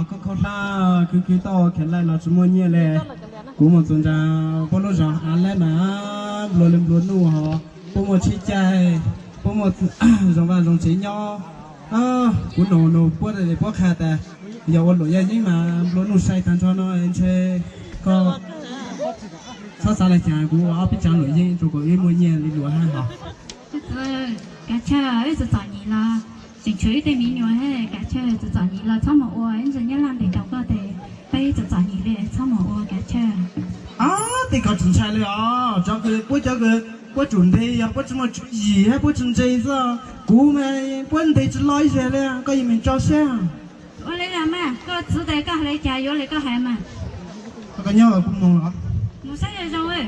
Khaub khaub hlab khwv khwv tau khev laij los tsis muaj nyiaj li. Kuv mus txog nram puab lub zos av laib mas nplua li nplua nuj hos puab muaj tsheb caij, puab muaj zoo vaj zoo tsev nyob. Kuv nug nug puab, puab qha tas yog ua luam yaj yeeb mas nplua nuj sai tag nrho no ntshe koj txhob xav li cas, kuv ua ob peb tsaav luam yeeb rau kom wb muaj nyiaj li luag hab hos. Kav chawj, wb txom txom nyem los tseem tshuav wb tej me nyuam, kav chawj txom txom nyem los txhob mus ua, ib ntsis Nyab Laj ntes tau koj tes, peb txom txom nyem li txhob mus ua kav chawj. Ab, tej ko tsis ntshai li os, cov kws puab cov kws puab tsum ntse yog puab tsis muaj tswv yim hab puab tsis ntse xwb. Kuv mas puab ntes tsis lo ib zaug li, koj yeej meem tso siab. Ua li los mas, koj txwv tes koj hais li cas yuav li koj hais mas. Koj nyob kuv mus los. Mus saib zoo zoo.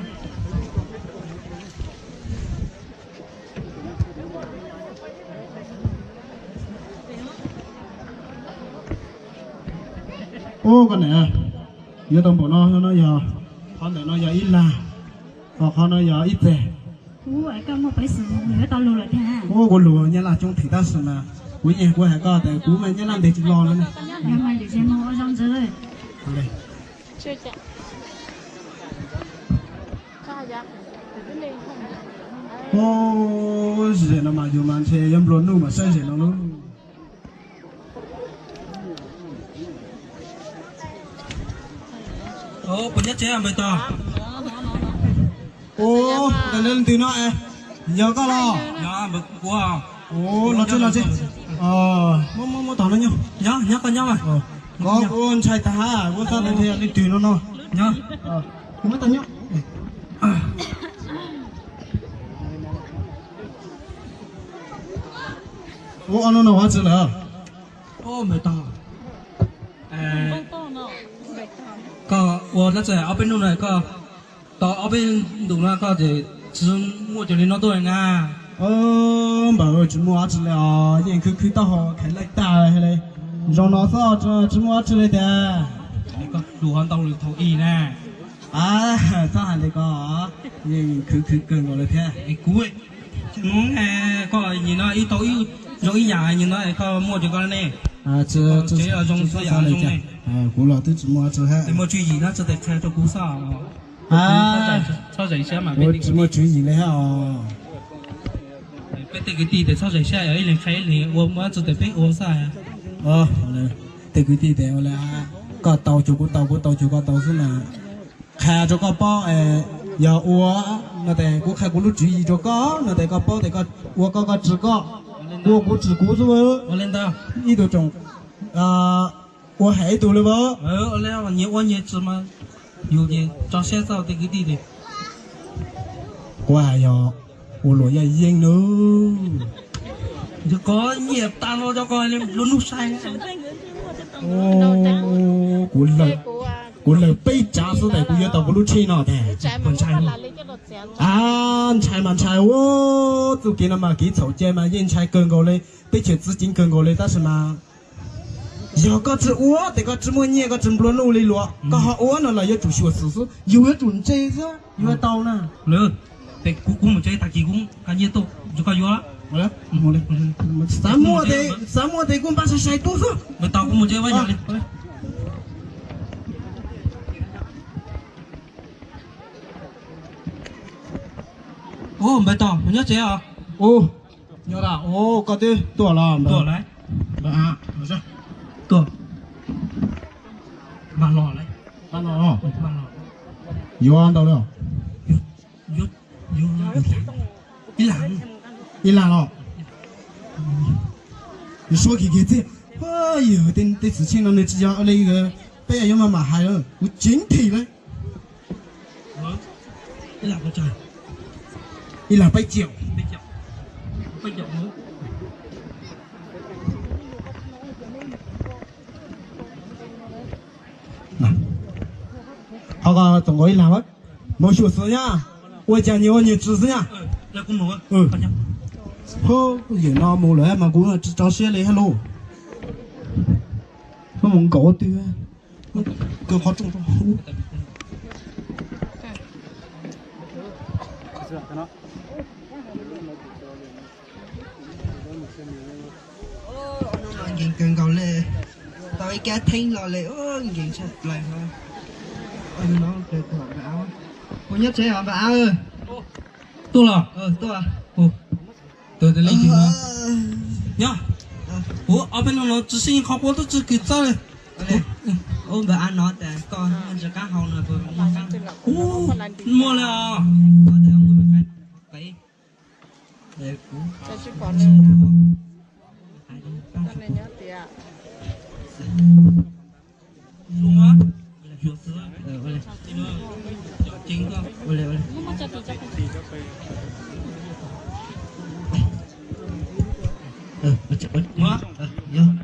Ub, koj niam, yuav tau npaum no, no yog, qhov ntawm no yog ib lag, ho qhov no yog ib txeg. Ub, koj muaj peev xwm yuav tau lug lawm thiab. Ub, kuv lug Nyab Laj coob thiab tab sis mas kuv yeej kuv hais koj tas kuv mas Nyab Laj ntes tsis lo no ne. Yog mas yus ces mus ua zoo ntxiv. Ub, zem no mas yus mas ntshe yuav nplua nuj mas saib zem no lub. Puas nyob tsev Npawg Tog? Ub, ntawm no leej twg no es? Yog koj los? Ub, los tsev los tsev. Muab muab tom no nyob. Nyob nyob koj nyob. Koj kuv ntshai tag hab kuv xav tias leej twg no no. Nyob. Kuv muab tau nyob. Ub, ob hnub no ua tsi lawm? Npawg Tog, koj ua dab tsi ob peb hnub no koj tau ob peb ntus no koj tsis muaj cov li no tuaj na? Npawg, tsis muaj dab tsi li os, yeej khwv khwv taub hau khev laij tag li. Zoo no xwb, tsis muaj dab tsi li tiag. Koj lus ho ntau li thaum ub na. Txhob hais li ko, yeej khwv khwv kawg nkaus li thiab. Kuv, koj nim no ib tau ib zoo ib yam nim no koj muaj cov koj ne. Tsev zoo xwb, zoo ne. Kuv los twb tsis muaj dab tsi hab. Muaj tswv yim no tsis tau qha rau kuv xwb. Tsis muaj tswv yim li hab os. Peb tej kwv tij tes txhob zais sab, ib leeg qha ib leeg ua, muaj dab tsi tes peb ua xwb. Tej kwv tij tes ua li, koj tau cuag kuv tau, kuv tau cuag koj tau xwb na. Qha rau koj paub, yog ua no tes kuv qha kuv lub tswv yim rau koj no tes koj paub tes koj ua koj, koj tsis koj, kuv ua kuv tsis kuv xwb. Ib tug tsoom ua hem ib tug li as. Nyias ua nyias tsis mas yus ces tso siab txog tej kwv tij tes. Kuv hais yog ua luam yaj yeeb nawb. Yog koj nyiam tas los cov ko li lub hnub sai. Kuv lawm peb tsav xwb tes kuv yuav tau kuv lub tsheb no tes. Ntshai mas ntshai, txuj kev no mas kev txhaum cai mas yeej ntshai kawg nkaus li, teb chaws txwv ceev kawg nkaus li tab sis mas yog koj tsis ua tes koj tsis muaj nyiaj koj tsis nplua nuj li luag, koj ho ua no los yuav tsum xyuam xim xwb, yus yuav tsum ntse xwb yuav tau na. Tes kuv, kuv mus tsev tag kis kuv nqa nyiaj tuaj rau koj yuav. Xav muaj tes, xav muaj tes kuv npaj sai sai tuaj xwb. Npawg Tog, kuv mus tsev ua yam li. Ub, Npawg Tog, puas nyob tsev os? Ub, nyob da. Ub, koj twb tuaj los Npawg. Tuaj. Mas los lawm. Yuav ntau li os. Ib lam los. Yus suab kiag kiag txiag. Yus tej xwm txheej no nws tsis yog li peb yuav maj mam hais, kuv ceev thim lawm. Ib lam peb caug. Ho koj txoom nkaus ib lam, mus xyuam xim nyab, ua cas nyias ua nyias tsis xwb nyab. Yawm no mus lawm mas kuv tsis tso siab li hab lauj. Mus nkaum twg, kawg qhov rooj rau hauv. Nkees kawg nkaus li, tau Kab theeb los li nkees tshaj plaws. Puas nyob tsev os npawg Av? Tuaj los? Tuaj. Tus leej twg no? Nyob. Ua ob peb hnub no tsis sib qhov quav twb tsis kis txawb li. Ua npawg Av no tas koj muaj ntsis qab hau no puas muaj qab? Muaj li os.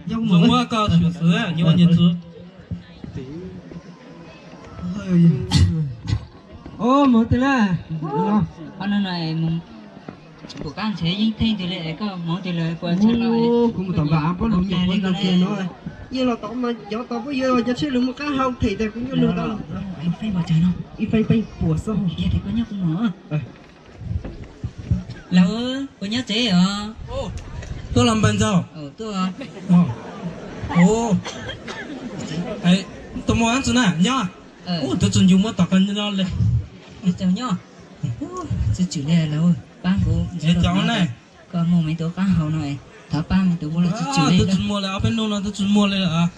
Zoo muab koj xyuam xwb, nyob nyias txwv. Mus twg na? Qhov no no mus pum qab ntshe yeej theej twg li es koj hmoov twg los puas tshaj no. Kuv mus tom npawg Av pob lus nyuam qhuav ntog kiag no. Yeej los tom mas cov tau puab yuav cov tsheb lug muaj qab hau them tas kuv nyuaj lug tau. Ib feeb puas xwb. Yog tias koj nyob kuv mus. Lawv puas nyob tsev os? Tuaj los npawg Ntxaug. Tuaj. Tus muaj ab tsi na nyob. Ub, twb tsis ncu muab tom koj nyob li. Nyob. Tsis tswm li lawm, pab kuv. Cov ne, koj muaj me tus qab hau no, thov pab me tus muaj los tsis tswm li. Twb tsis muaj li, ob peb hnub no twb tsis muaj li lawm.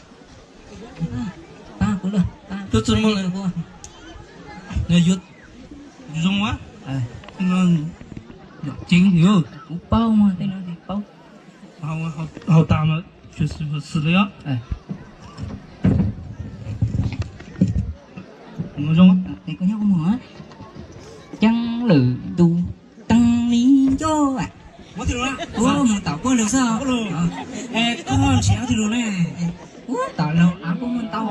Pab kuv lawm, twb tsis muaj li. Yuav zoo a. Yom ceev, kuv paub mas tej no ces paub. Haus tas mas xwm li os. Zoo. Ceeb lwm ntu teeb li ncauj. Ua mus tom puab lug xwb. Koj nrhiav twg lug ne? Ub, tom lug av puab muaj ntau.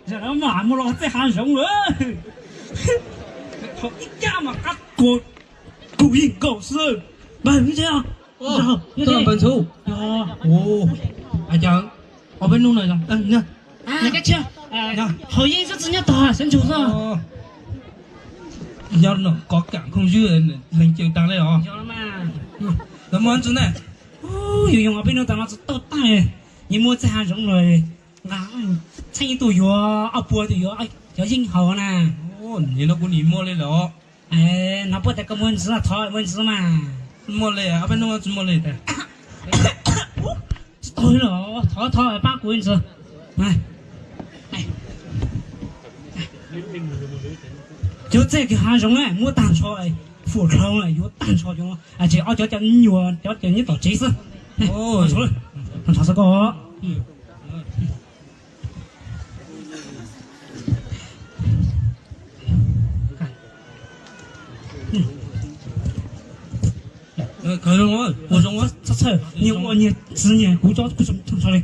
Zam no mas muaj los txij hav zoov lawm. Thaum ib caj mas qab kuas kuj yeej nkaus xwb. Npawg Ntxhub, npawg Ntxhub. Ua cas ob peb hnub no, haus yeeb xwb tsis nyob tog sawv ntsug xwb. Nyob no kov kam khooj ywg lees cees tas li os. Lawv muaj ntsis ne. Yus yoog ob peb hnub tas no tsis tau tag, nyias muaj txij hav zoov lawm. Nqa txheeb ib tug yuav ob puas tus yuav cov yeeb haus na. Nim no kuv nim muaj li lawm os. No puab tas koj muaj ntsis, thov muaj ntsis mas. Muaj li, ob peb hnub tsis muaj li tas. Tsis tau li los thov thov pab kuv ntsis. Cov txij kws hav zoov na muab tag nrho, fuam dlhau yuav tag nrho, ces ob cov cov nyuam cov cov nyob tom tsev xwb. Nrho xwb koj. Ua zoo, nyias ua nyias txiv nyias, kuv cov kuv tsis tag nrho li.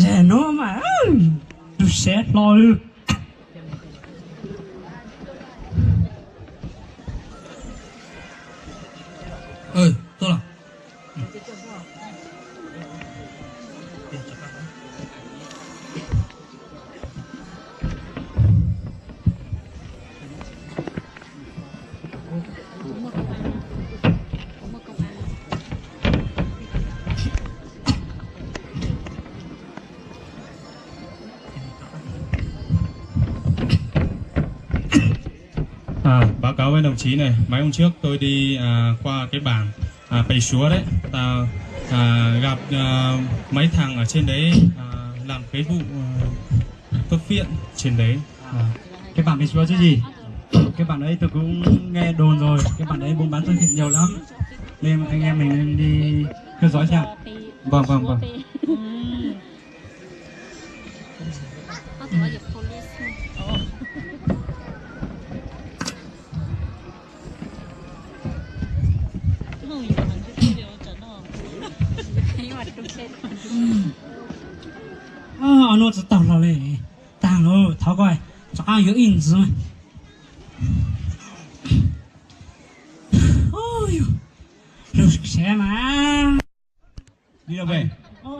Zam no mas lub siab hlo li. Tuaj los. À, báo cáo với đồng chí này, mấy hôm trước tôi đi à, qua cái bản à, Pầy Súa đấy, ta à, gặp à, mấy thằng ở trên đấy à, làm cái vụ à, cướp viện trên đấy. À, cái bản Pầy Súa chứ gì? Cái bản đấy tôi cũng nghe đồn rồi, cái bản đấy buôn bán từ thiện nhiều lắm. Nên anh em mình nên đi theo dõi xem. Vâng, vâng, vâng. Nuj tsis tau hlo li, tag lawm, thov koj rov qab yuav ib ntxiv. Lub siab mas. Đi đâu về?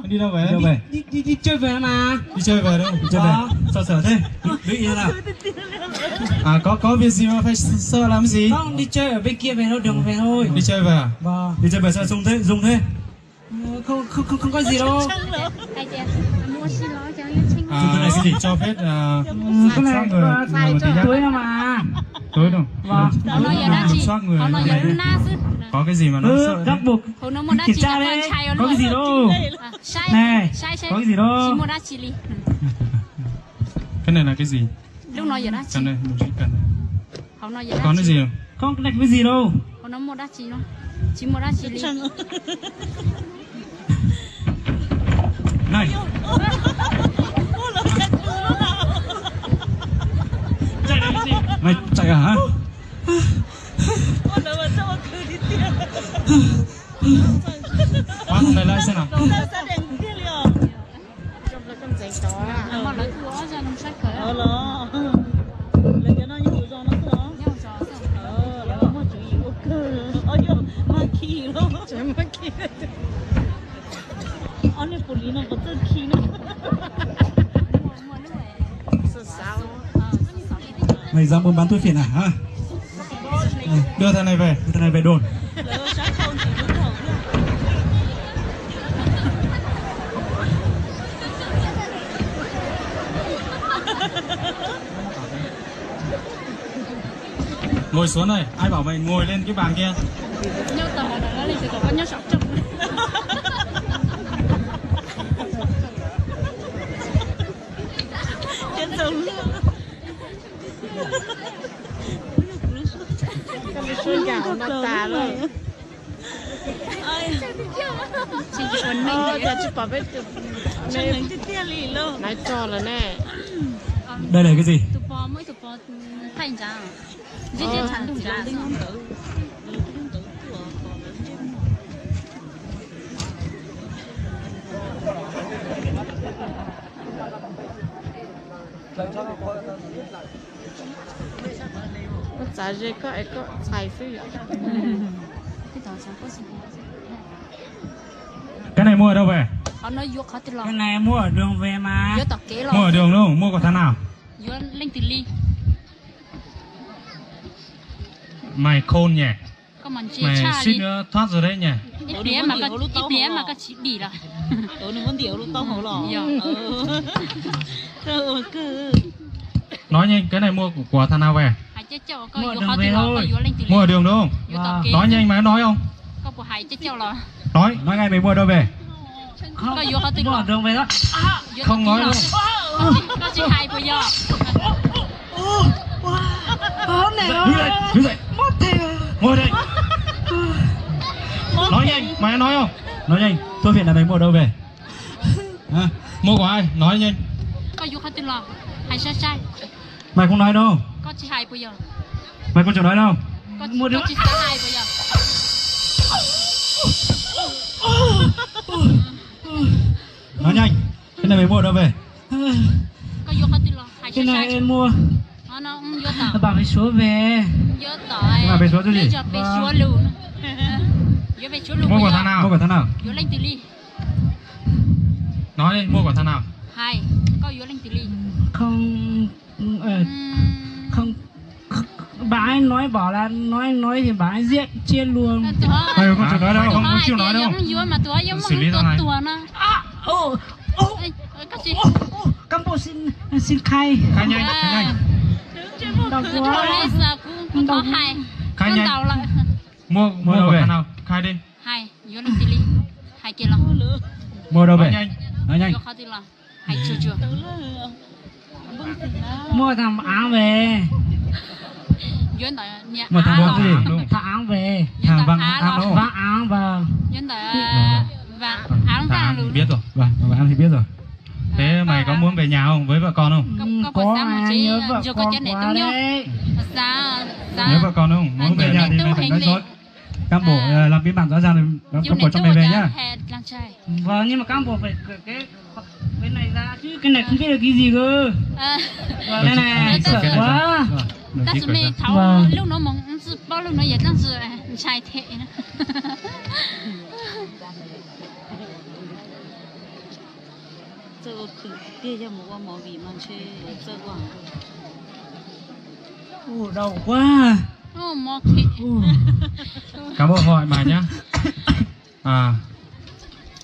Đi đâu vậy? Đi đâu vậy? Đi, đi, đi chơi về mà. Đi chơi về đúng không? Đi chơi về. Ờ. Sao sở thế? Biết gì nào? À, có, có việc gì mà phải s-, sợ làm gì? Không, đi chơi ở bên kia về thôi, đường về thôi. Đi chơi về à? Vâng. Đi chơi về sao trông thế, rung thế? Ờ, không, không, không, không có gì đâu. Ai tias, mua xi los cho nó chênh. À, cho phép, à, ừ, cái này, à, túi nó mà. Túi đúng. Vâng. Hauv no yog dab tsi? Hauv no yog lub hnab xwb. Có cái gì mà nó sợ thế? Hauv no muaj dab tsi? Có cái gì đâu. Saib, saib seb, tsis muaj dab tsi li. Cái này là cái gì? Lub no yog dab tsi? Hauv no yog dab tsi? Có cái gì không? Không, cái này cái gì đâu. Hauv no muaj dab tsi no? Tsis muaj dab tsi li. Này. Mày chạy à hả? Khóa thằng này lại xem nào. Lawv muaj lawv tus ob zog nws saib kawg. Lawv cov no nyob hauv zos no xwb os. Nyob hauv zos xwb. Lawv muaj tswv yim ua kawg. Ob yog mag khi los. Ob niag pus liv no puas txawj khi na. Mày dám buôn bán thuốc phiện à hả? Đưa thằng này về, đưa thằng này về đồn. Ngồi xuống này, ai bảo mày ngồi lên cái bàn kia. Nyob tau hauv no li, tsis kom koj nyob saum rooj. Suab yam no tas lawm. Cas tsis pom peb tus, naiv tso lawm ne. Đây là cái gì? Tus pos muaj ib tug pos thaij ntsav, ntsib ntsib tshav ntuj ntsav. Koj txav ze koj es koj txhais xwb yom. Cái này mua ở đâu về? Cái này mua ở đường về mà. Mua ở đường đúng không? Mua của thằng nào? Yuav leej twg li? Mày khôn nhỉ? Mày suýt nữa thoát rồi đấy nhỉ? Ib pliag mas koj tsis dim lawm. Nói nhanh, cái này mua của, của thằng nào về? Mua ở đường đúng không? Nói nhanh mà nói không? Nói, nói ngay mày mua ở đâu về? Không nói đâu. Koj tsis hais puas yog? Đứng dậy, đứng dậy. Ngồi đây. Nói nhanh, mày nói không? Nói nhanh, thuốc phiện này mày mua ở đâu về? Hả? Mua của ai? Nói nhanh. Koj yuav qhov twg los? Hais sai sai. Mày không nói đâu. Koj tsis hais puas yog? Mày không chịu nói đâu. Koj tsis xav hais puas yog? Nói nhanh. Cái này mày mua ở đâu về? Koj yuav qhov twg los? Hais sai sai. Cái này em mua. Nó, nó, ừ, yuav tau. Bảo về Suối về. Yuav tau. Bảo về Suối chứ gì? Yuav về Suối lus. Yuav về Suối lus. Mua của thằng nào? Mua của thằng nào? Yuav leej twg li? Nói đi, mua của thằng nào? Hais, koj yuav leej twg li? Không, ờ, không, bà ấy nói bảo là nói, nói thì bà ấy giết chết luôn. Ê, không chịu nói đâu, không, không chịu nói đâu. Yuav mas tus yuav muab tua tuag no. Cán bộ xin, xin khai. Khai nhanh, khai nhanh. Đau quá. Đau. Khai nhanh. Mua, mua của thằng nào? Khai đi. Hais, yuav leej twg li? Hais kiag los. Mua ở đâu về? Nói nhanh. Yuav qhov twg los? Hais tsuag tsuag. Mua thằng Áng về. Yuav ntawm niag Áng los. Thằng Áng về. Thằng Văn Áng đúng không? Văn Áng, vâng. Yuav ntawm Văn Áng, Văn Áng lus. Biết rồi. Vâng, Văn Áng thì biết rồi. Thế mày có muốn về nhà không? Với vợ con không? Koj puas xav mus tsev nrog koj cov niam tub nyob? Xav, xav. Nhớ vợ con không? Muốn về nhà thì mày phải nói dối. Cán bộ, ờ, làm biên bản rõ ràng là cán bộ cho mày về nhá. Vâng, nhưng mà cán bộ phải gửi cái, cái này ra chứ, cái này không biết là cái gì cơ. Cái này sợ quá. Tab sis mas thaum lub no mas tsis paub lub no yog tab sis ntshai thiab. Txawj ua khwm tiag, yog mus ua movie mas ntshe txawj ua. Ui, đau quá. Ui, mos thiab. Ui. Cán bộ hỏi mày nhá. À,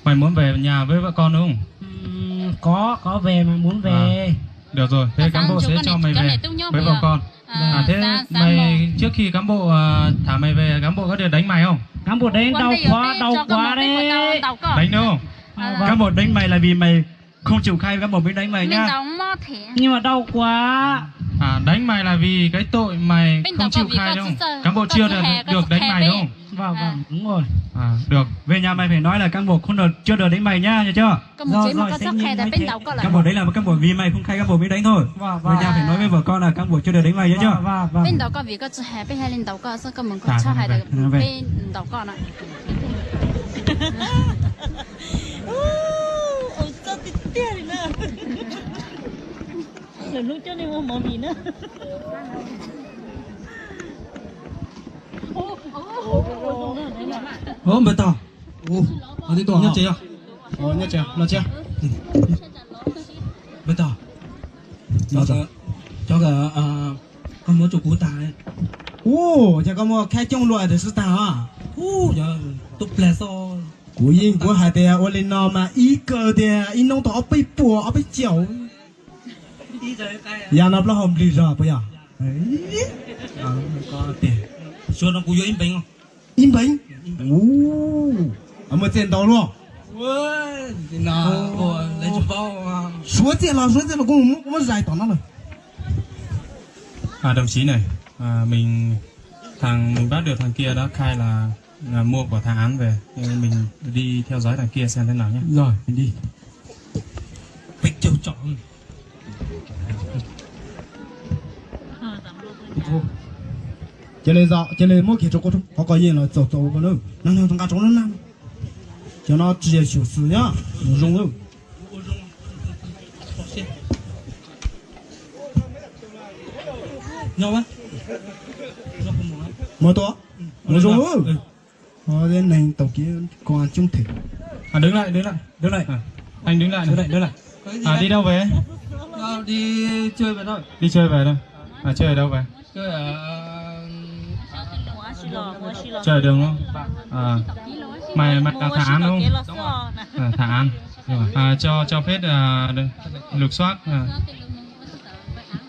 mày muốn về nhà với vợ con đúng không? Ừm, có, có về mà muốn về. À, được rồi, thế cán bộ sẽ cho mày về với vợ con. À, thế mày, trước khi cán bộ, à, thả mày về, cán bộ có được đánh mày không? Cán bộ đánh đau quá, đau quá đấy. Đánh đúng không? Ờ, vâng. Cán bộ đánh mày là vì mày không chịu khai, cán bộ mới đánh mày nhá. Nhưng mà đau quá. À, đánh mày là vì cái tội mày không chịu khai đúng không? Cán bộ chưa được, được đánh mày đúng không? Vâng, vâng, đúng rồi. À, được. Về nhà mày phải nói là cán bộ không được, chưa được đánh mày nhá, nhớ chưa? Rồi, rồi, sẽ nhìn thấy thế. Cán bộ đấy là cán bộ vì mày không khai, cán bộ mới đánh thôi. Vâng, vâng. Về nhà phải nói với vợ con là cán bộ chưa được đánh mày, nhớ chưa? Vâng, vâng, vâng. Peb ntaus koj vim koj tsis hais, peb thiaj li ntaus koj xwb, koj mus kom txhob hais tias peb ntaus koj no. Ua txawj tiag tiag li na. Lwm hnub coj nej ua movie na. Ơ, npawg Tog. Ơ, nyob tsev os. Nyob tsev, los tsev. Npawg Tog. Chó, koj muab rau kuv tag. Ua cas koj muab khab coob luaj tiag xwb tag os? Ua, tub plag xwb. Kuv yeej kuv hais tias ua li no mas ib kawg tiag, ib hnub tau ob peb puas, ob peb caug. Yam no plaub hau nplig zog puas yog? Suav no kuv yuav ib npeev. Ib npeev? Muaj txiaj ntau luaj. Suav txiaj los, suav txiaj los kuv muab zais tom no lawm. À, đồng chí này, à, mình, thằng mình bắt được thằng kia đó khai là, là mua của thằng Án về. Nên mình đi theo dõi thằng kia xem thế nào nhé. Rồi, mình đi. Peb caug tsom. Cia li, cia li muab kiag rau qhov koj yeej los txaus txaus ko na. No no nqa rau na. Cov no tsis yog xyuam xwm nyob, mus zoo lawm. Mus tua, mus zoo lawm. Neeg tau kiag công an coob thiab. À, đứng lại, đứng lại, đứng lại. À, anh đứng lại này. Đứng lại, đứng lại. À, đi đâu về? Đi chơi về thôi. Đi chơi về thôi. À, chơi ở đâu vậy? Chơi ở, à, Chơi ở đường đúng không? À, mày, mày là thả án đúng không? À, thả án. Rồi. À, cho, cho phép, à, lục soát. À.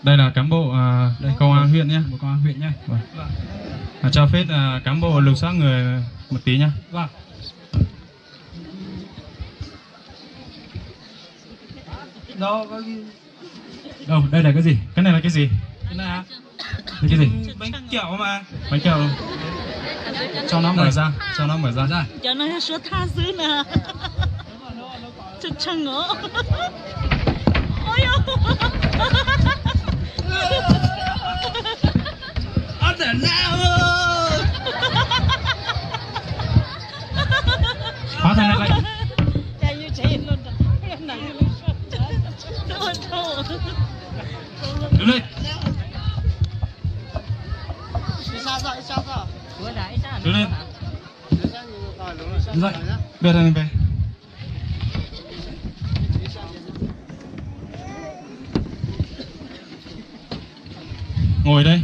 Đây là cán bộ, à, công an huyện nhé. Bộ công an huyện nhé. Vâng. À, cho phép, à, cán bộ lục soát người một tí nhé. Vâng. Đâu, đây là cái gì? Cái này là cái gì? Cái này hả? Cái gì? Bánh kẹo mà. Bánh kẹo. Cho nó mở ra, cho nó mở ra. Cov no yog suav thaj xwb na. Tshee tshee os. Oj yog. Ov tam na. Khov tag na. Đứng lên. Đứng lên. Dậy. Đưa thằng này về. Ngồi đây.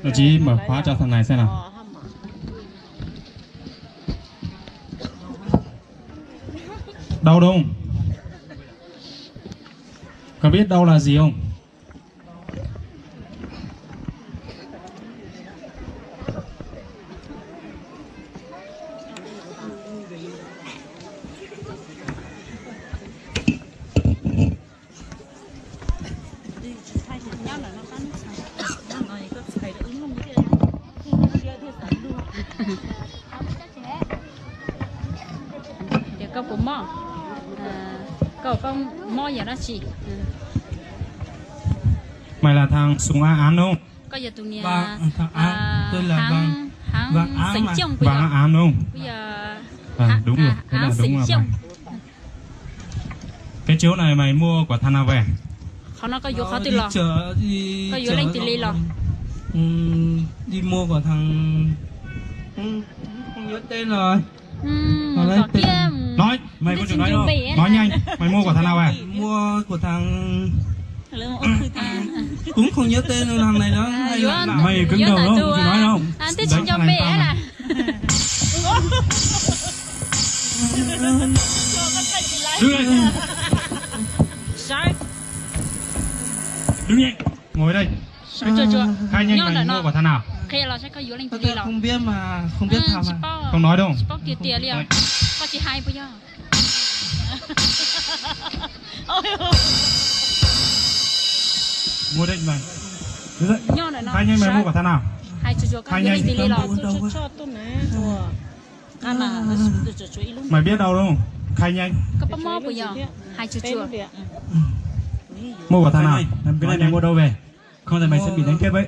Đồng chí mở khóa cho thằng này xem nào. Đau đúng không? Có biết đau là gì không? Tias koj puas mob? Koj, koj mob yam dab tsi? Mày là thằng súng án án đúng không? Koj yog tus niag án, án xeem xyooj puas yog? Án án đúng không? Puas yog án xeem xyooj? Cái chiếu này mày mua của thằng nào về? Qhov no koj yuav qhov twg los? Koj yuav leej twg li los? Đi mua của thằng, Không nhớ tên rồi. Nói, mày có chịu nói không? Nói nhanh, mày mua của thằng nào về? Mua của thằng, cũng không nhớ tên, thằng này nó hay lạ lạ. Mày cứng đầu đúng không? Chịu nói không? Đấy, thằng này tao mà. Đứng lên. Đứng lên. Ngồi đây. Khai nhanh, mày mua của thằng nào? Không biết mà, không biết thằng nào. Không nói đâu. Mua đây mày. Khai nhanh, mày mua của thằng nào? Khai nhanh. Mày biết đâu đúng không? Khai nhanh. Mua của thằng nào? Cái này mày mua đâu về? Không thì mày sẽ bị đánh tiếp đấy.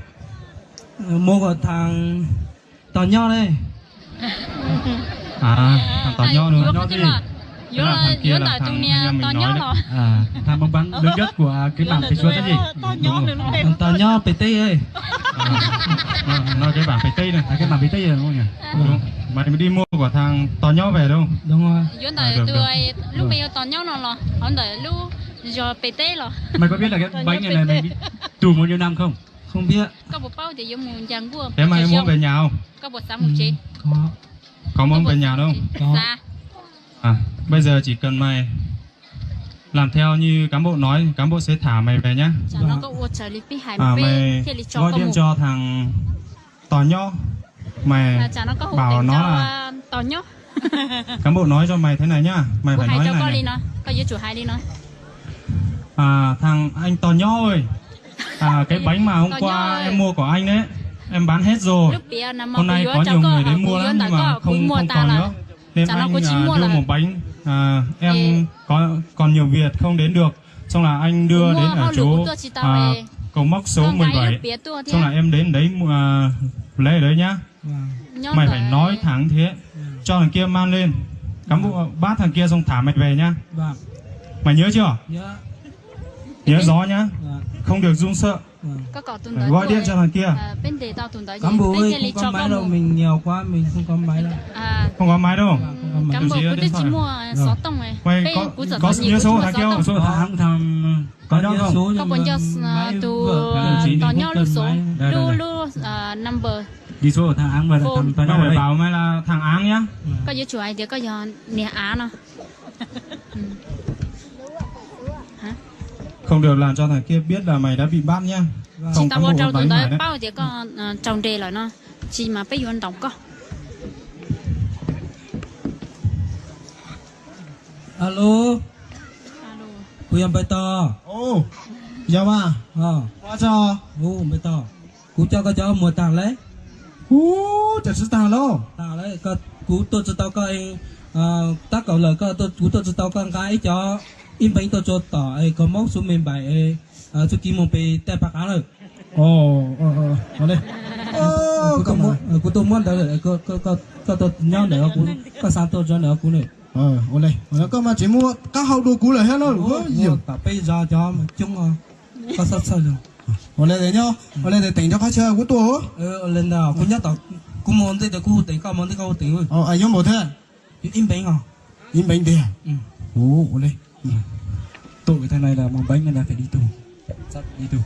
Mua của thằng Tò Nyob đây. À, thằng Tò Nyob nữa. Nyob gì? Tức là thằng kia là thằng anh em mình nói đấy. À, thằng băng băng lớn nhất của cái bảng xếp số chứ gì? Đúng rồi. Thằng Tò Nyob P T ấy. À, nó cái bảng P T này, à, cái bảng P T rồi đúng không nhỉ? Đúng. Mày đi mua của thằng Tò Nyob về đúng không? Đúng rồi. Yuav ntawm tus lub npe hu Tò Nyob no los hauv ntawm lub zos P T los? Mày có biết là cái bánh này này mày đi tù bao nhiêu năm không? Không biết. Koj puas paub tias yuav mus ncav nkuaj? Thế mày mua về nhà không? Koj puas xav mus tsev? Có. Có muốn về nhà không? Xav. À, bây giờ chỉ cần mày làm theo như cán bộ nói, cán bộ sẽ thả mày về nhá. Tsam no koj ua raws li peb hais, peb thiaj li tso koj mus. Mày gọi điện cho thằng Tò Nyob, mày bảo nó là Tò Nyob. Cán bộ nói cho mày thế này nhá, mày phải nói thế này. Koj yuav tsum hais li no. À, thằng anh Tò Nho ơi, à, cái bánh mà hôm qua em mua của anh đấy, em bán hết rồi. Hôm nay có nhiều người đến mua lắm nhưng mà không, không còn nữa. Nên anh, à, đưa một bánh, à, em có, còn nhiều việc không đến được. Xong là anh đưa đến ở chỗ, à, cột mốc số mười bảy. Xong là em đến đấy, à, lấy ở đấy nhá. Mày phải nói thẳng thế. Cho thằng kia mang lên. Cán bộ bắt thằng kia xong thả mày về nhá. Mày nhớ chưa? Nhớ rõ nhá. Không được run sợ. Gọi điện cho thằng kia. Cán bộ ơi, không có máy đâu, mình nghèo quá, mình không có máy đâu. Không có máy đâu. Đồng chí có điện thoại. Mày có, có nhớ số thằng kia không? Số thằng, thằng Tò Nyob không? Koj puas nco tus Tò Nyob lub xov, lub, lub number? Mày phải bảo mày là thằng Áng nhá. Koj yuav tsum hais tias koj yog niag Av no. Không được làm cho thằng kia biết là mày đã bị bắt nhá. Tsis tau ua rau tus ntawd paub tias koj raug ntes lawm no, tsis mas peb yuav ntaus koj. Alo, kuv yog Npawg Tos. Yog mas, Npawg Tos, kuv coj koj cov muag tag lawm. Ub, cas tsis tag lauj? Tag lawm, kuv tuaj tsis tau koj, tab kaum lawm, kuv tuaj tsis tau koj nqa ib cov ib npeev tuaj tso tom es koj mauj xub me npaim es txuj kiv moog pem tej paj qaab lawm. Kuv tuaj muab ntawd, koj nyob ntawm kuv, koj xa tuaj tso ntawm kuv na. Ua le, koj mas tseem muaj qab hau dua kuv lawm thiab na. Tom peb zos cov coob, koj txhob txhawj. Ua le nyob, ua le teem nrog qab chaw kuv tuaj. Ua le ntawd kuv nyob tom, kuv mus ntej tias kuv hu teem, koj mus ntej koj hu teem. Nyob npaum thiab? Ib npeev os. Ib npeev tiag. Ua le, tụi thằng này là màu bánh nên là phải đi tù. Sắp đi tù.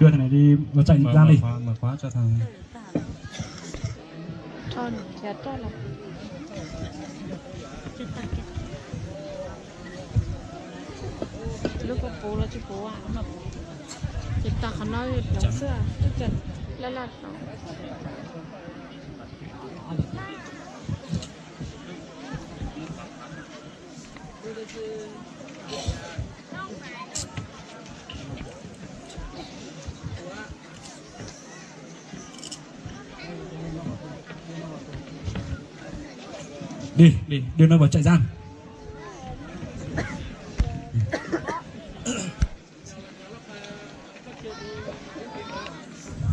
Đưa thằng này đi vào trại giam đi. Mở khóa, mở khóa cho thằng Lub koj puv los tsis puv, ces tag qhov no xwb, laj laj tau. Đi, đi, đưa nó vào trại giam.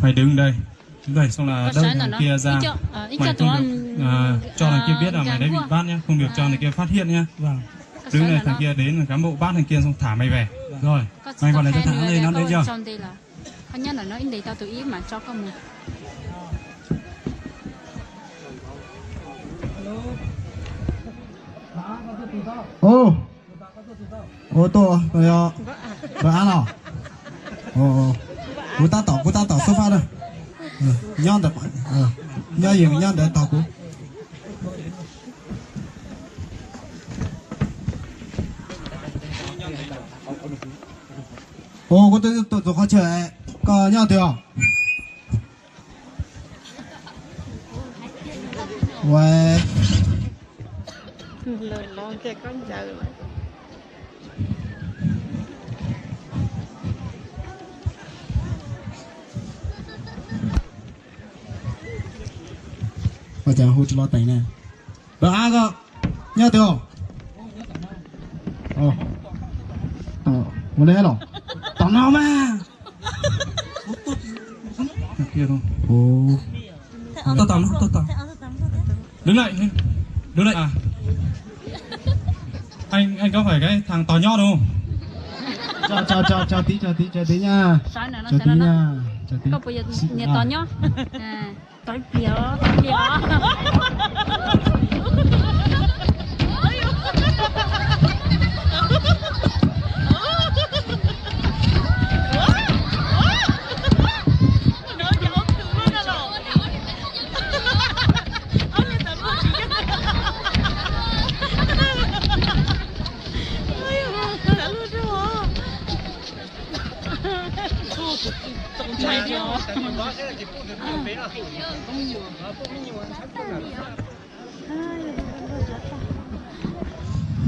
Mày đứng đây. Đây, xong là đẩy thằng kia ra. Mày không được, à, cho thằng kia biết là mày đã bị bắt nhá. Không được cho thằng kia phát hiện nhá. Đứng đây, thằng kia đến, cán bộ bắt thằng kia xong thả mày về. Rồi, mày gọi lại cho thằng An đi, nó đến chưa? Nyob ntawm no ib ntes tau tus ib mas tso koj mus. Ub, ua tuaj, npawg ab los. Kuv tab tom, kuv tab tom xub fab na. Nyob ntawd, nyob ywg nyob ntawd tos kuv. Ua kuv twb tuaj txog qhov chaw, koj nyob twg os? Ua, ua cas hu tsis los teem na? Npawg ab, koj nyob twg os? Ua li los tom no mas. Tuaj tom, tuaj tom. Đứng lại, đứng lại à. Anh, anh có phải cái thằng Tò Nhó đúng không? Cho, cho, cho, cho tí, cho tí, cho tí nha. Cho tí nha. Cho tí. Koj puas yog niag Tò Nhó? Tau ib pliag, tau ib pliag.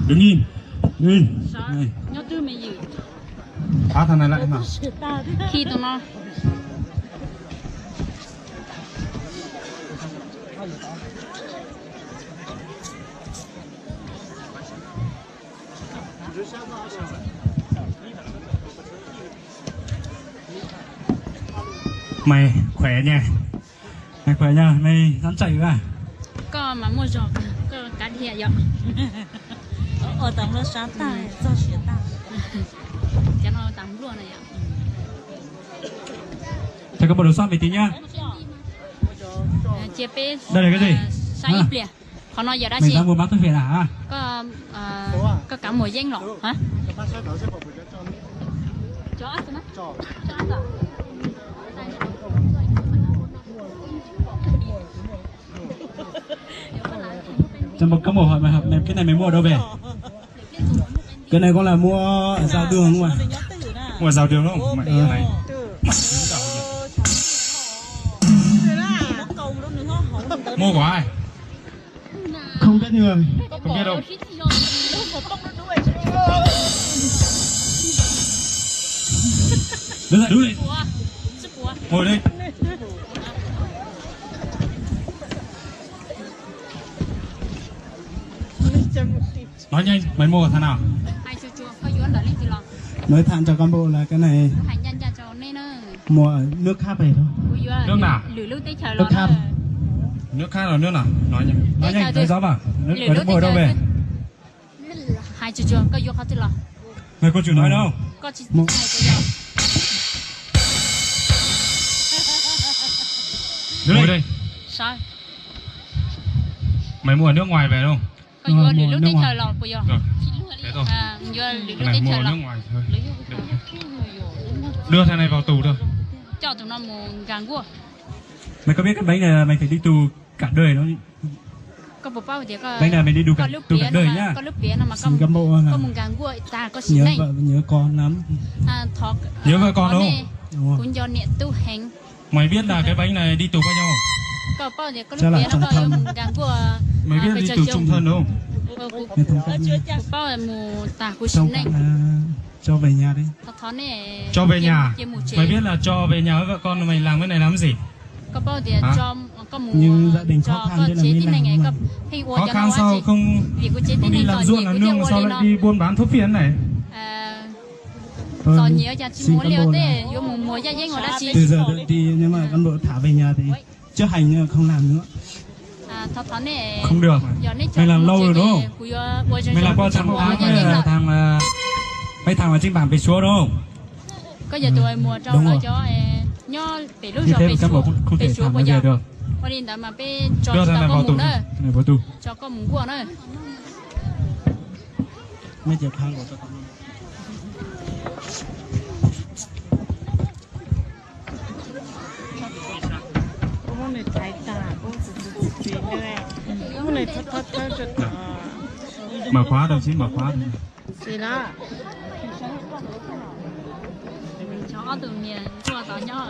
Đứng im. Im. Nyob twg me ywg? Tháo thằng này lại mà. Khi tụi nó. Mày khỏe nha. Mày khỏe nha, mày dám chạy à? Koj mas muaj zog, koj kav dhia yom. Ua tas npluaj sab tag, txog siav tag. Cov no tas npluaj no yom. Cho các bộ đồ sắt mày tí nhá. Cia peb saib ib pliag. Qhov no yog dab tsi? Koj, koj kav muam yeeb los? Cho một cốc màu hột mà hộp này, cái này mày mua ở đâu về? Cái này con là mua ở Giao Đường mà. Mua ở Giao Đường đúng không? Mày, mày. Mua của ai? Không biết người. Không biết đâu. Đứng dậy, đứng dậy. Ngồi đi. Nói nhanh, mày mua của thằng nào? Nói thẳng cho cán bộ là cái này mua ở nước khác về thôi. Nước nào? Nước khác. Nước khác là nước nào? Nói nhanh. Nói nhanh, nói rõ vào. Nước, ở nước mua ở đâu về? Hais tsuag tsuag, koj yuav qhov twg los? Mày có chịu nói đâu? Koj tsis hais tsuag yog. Ngồi đây. Sao? Mày mua ở nước ngoài về đúng không? Koj yuav lwm lub teb chaws los puas yog? Yuav lwm lub teb chaws los. Đưa thằng này vào tù thôi. Coj tus no mus nkag nkuaj. Mày có biết cái bánh này là mày phải đi tù cả đời nó. Koj puas paub tias koj lub piav no, koj lub piav no mas koj mus nkag nkuaj tag koj sim neej. Nhớ vợ con lắm. Nhớ vợ con đúng không? Kuv nco niam tub heev. Mày biết là cái bánh này đi tù bao nhiêu? Koj paub tias koj lub piav no koj yuav mus nkag nkuaj. Mày biết đi tù chung thân đúng không? Kuv paub mus tag kuv sim neej. Cho về nhà đi. Cho về nhà. Mày biết là cho về nhà với vợ con mày làm cái này làm gì? Koj paub tias koj mus, koj tsev tib neeg, koj pheej ua cov no ua dab tsi? Vim kuv tsev tib neeg txom nyem kuv thiaj ua li no. Khó khăn sao không, không đi làm ruộng làm nương sao lại đi buôn bán thuốc phiện này? Txom nyem ua cas tsis mus ua liaj ua teb, yuav mus muag yaj yeeb ua dab tsi? Từ giờ đi, nếu mà cán bộ thả về nhà thì chấp hành không làm nữa. Không được. Mày làm lâu rồi đúng không? Mày làm qua thằng Thắng hay là thằng, mấy thằng ở trên bảng Pem Xúa đúng không? Koj yog tus muag rau lawv cov Nyob pem lub zos pem Suav, pem Suav puas yog? Ua li ntawd mas peb tso tsis tau koj mus na, tso koj mus nkuaj na. Mam khóa rau xwb, mam khóa. Ob tug niam nkuaj tod nyob.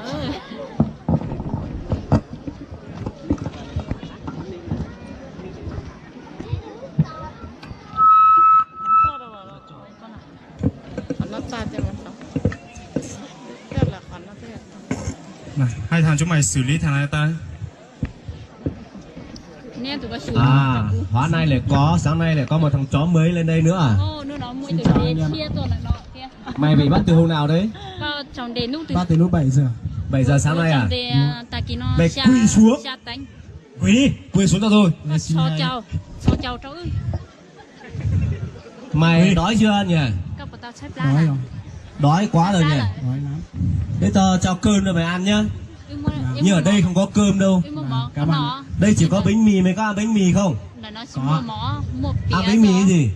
Hais thaum tso maj xws li thaum na tau. Hov nai lawm koj, xav nai lawm koj mus thov tsov mej le dej nua. Mày bị bắt từ hôm nào đấy? Bắt từ lúc bảy giờ. Bảy giờ sáng nay à? Mày quỳ xuống. Quỳ đi, quỳ xuống cho tôi. Mày đói chưa nhỉ? Đói quá rồi nhỉ? Để tao cho cơm cho mày ăn nhá. Nhưng ở đây không có cơm đâu. Đây chỉ có bánh mì, mày có ăn bánh mì không? Ăn bánh mì cái gì?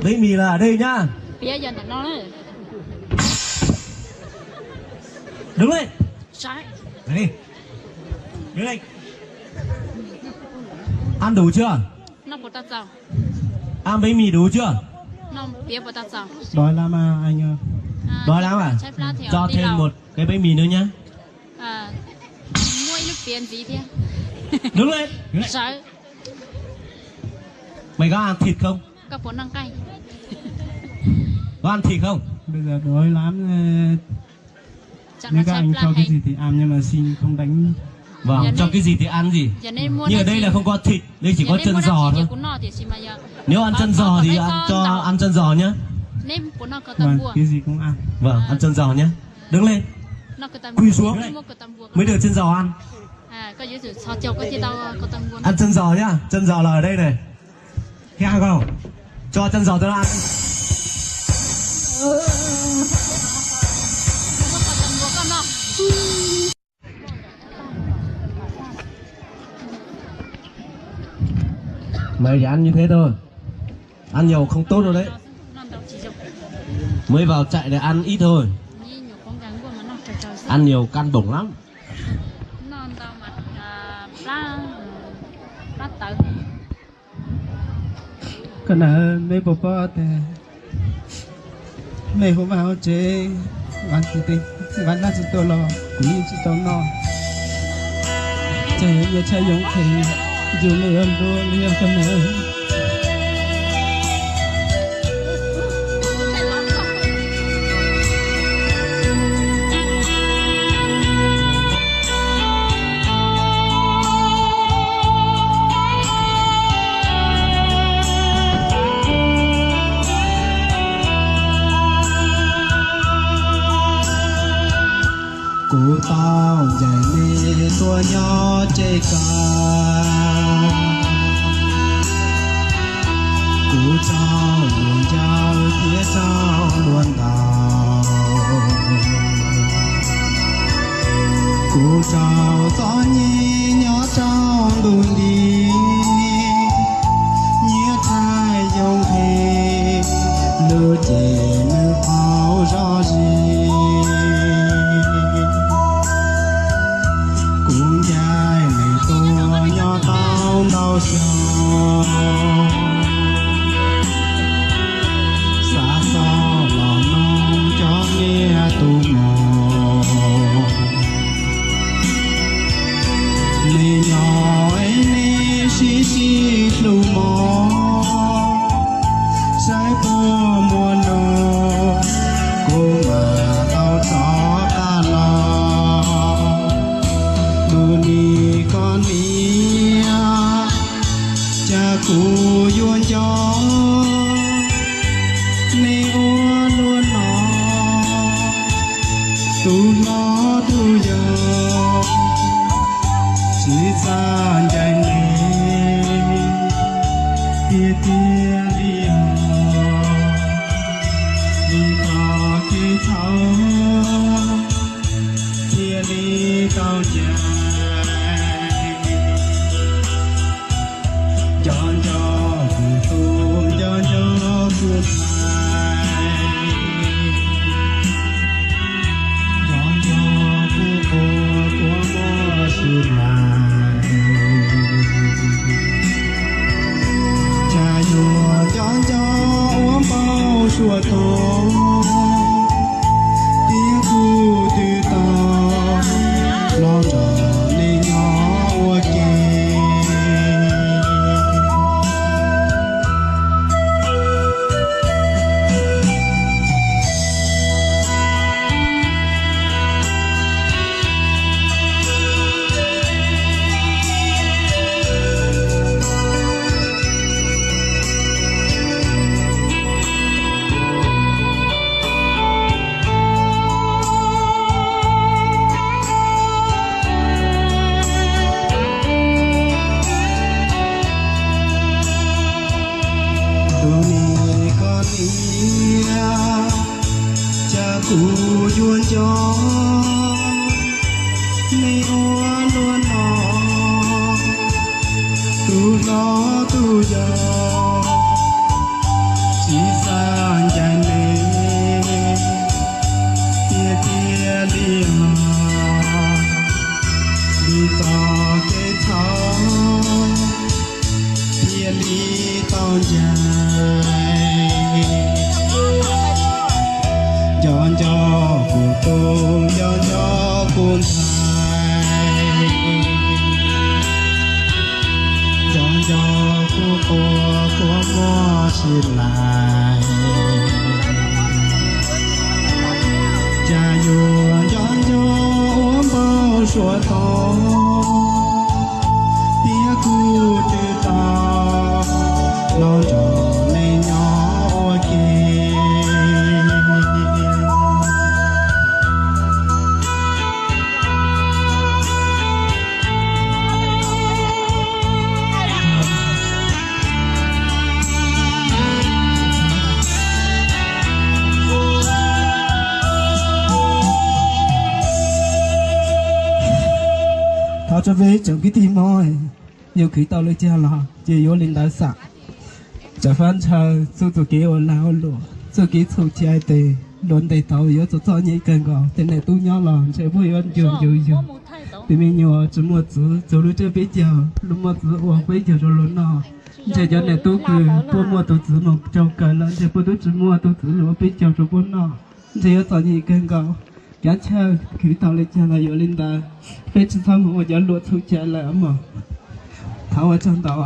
Bánh mì là ở đây nhá. Đứng lên. Này. Đứng lên. Ăn đủ chưa? Ăn bánh mì đủ chưa? Đói lắm à anh ơi. Đói lắm à? Cho thêm một cái bánh mì nữa nhá. Đứng lên. Mày có ăn thịt không? Có ăn thịt không? Bây giờ đói lắm. Nếu các anh cho cái gì thì ăn nhưng mà xin không đánh. Vâng, cho cái gì thì ăn gì? Nhưng ở đây là không có thịt, đây chỉ có chân giò thôi. Nếu ăn chân giò thì ăn, cho ăn chân giò nhá. Vâng, cái gì cũng ăn. Vâng, ăn chân giò nhá. Đứng lên. Quỳ xuống. Mới được chân giò ăn. Ăn chân giò nhá, chân giò là ở đây này. Thấy ăn không? Cho chân giò tôi ăn. Mày chỉ ăn như thế thôi. Ăn nhiều không tốt đâu đấy. Mới vào trại này ăn ít thôi. Ăn nhiều căn bổng lắm. Koj na, mej puas paub tias mej hu vaj hu tsev, vaj tsev, vaj naj tsis tau los kuv yeej tsis tau noj. Ces yog tshaj yoo qhev, yus mej yuav ntuj li yog koj na. Kuv tau ncaim nej tuaj nyob tseg kawg. Kuv raug luag ncaws thiab raug luag ntaus. Kuv raug txom nyem nyob rau ntu nti, nyiaj txhais yoo qhev, lub cev nws qaug zog zis. Kuv ncaim nej tuaj nyob tau ntau xyoo, xav xav los mloog cov niam tus muam. Nej nyob es nej sib sib hlub mog, saib puas muaj nus Cov nco kuv quaj quaj muaj sib lais, cas yuav nco nco ua npau suav tuag, thiab kuv twb tau los nrog nej nyob ua ke. Tus niam koj niam, cas kuv yuav nco nej ua luaj no, tus hlob tus yau tsis xav ncaim nej, tiag tiag li os, li txoj kev txhaum thiaj li tau ncaim. Nco nco kuv tus, nco nco kuv ntxhais, nco nco kuv quaj quaj muaj sib lais, cas yuav nco nco ua npau suav tuag, thiab kuv twb tau los nrog nej nyob ua ke. Thov tso peb tsoom kwv tij Hmoob, yus khwv tau li cas los ces yuav li ntawd xwb. Txawm fab ntshaw txuj txuj kev ua lag ua luam, txuj kev txhum cai tes luag ntes tau yuav txom txom nyem kawg nkaus. Tej niam tub nyob los ntshe puab yuav ncu ncu yug. Tej me nyuam tsis muaj txwv txug lub tsiab peb caug, lub muaj txwv ua peb caug rau luag noj. Ntshe cov niam tub kws puab muaj tus txwv mus raug kawg lawm ntshe puab twb tsis muaj tus txwv los ua peb caug rau puab noj. Ntshe yuav txom nyem kawg nkaus. Kav chawj khwv tau li cas los yuav li ntawd, peb tsis txhob mus ua cov luam txhum cai lawm mog. Thov ua tsaug ntau.